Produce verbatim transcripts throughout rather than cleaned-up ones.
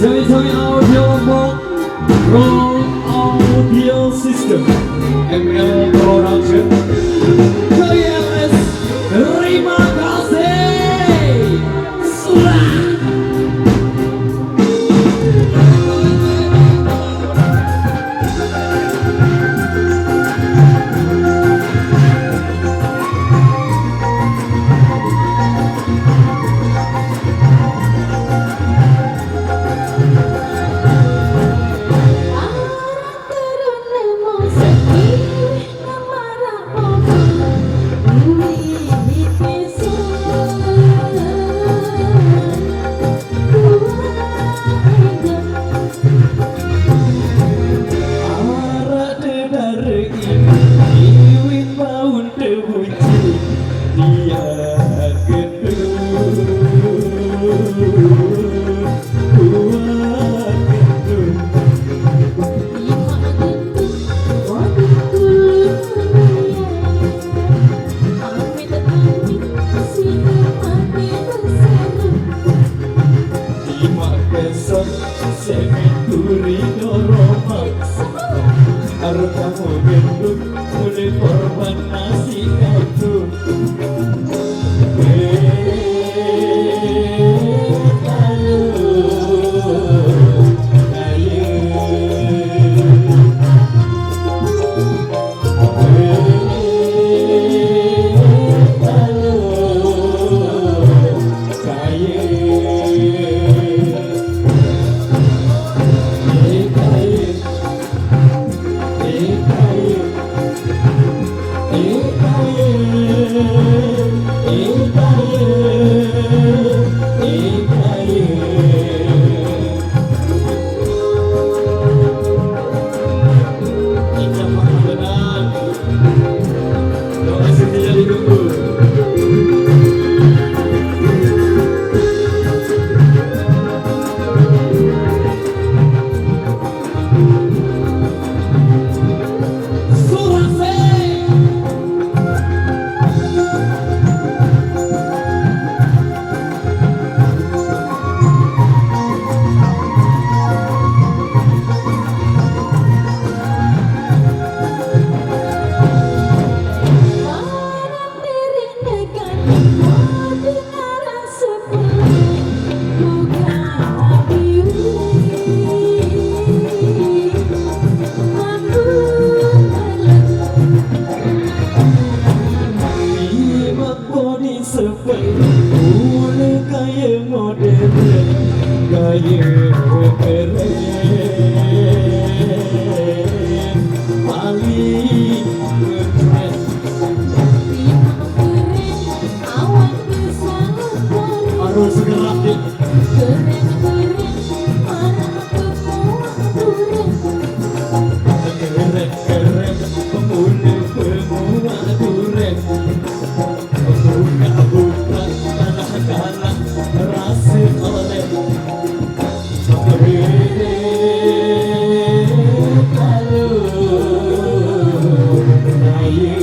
Sami-sami audio box, Pro Audio System, M L Production, K Y L S, terima kasih. Surah. Arak dedare ini, iwit baun tebuci, dia gendut, kuat gendut. Ima kesem semen turi doroma. Arep kamu gendut, mulai korban nasi kacung. Eh, ayo, ayo. Body seven, mulai gaya modern, gaya keren, paling keren. Harus gerak, Dik. Keren, keren, para ketua turun. Keren, keren, pemuda, pemuda turun. Buka, buka, kanak, kanak, rasa oleh. Keren, lalu, lain.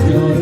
Yo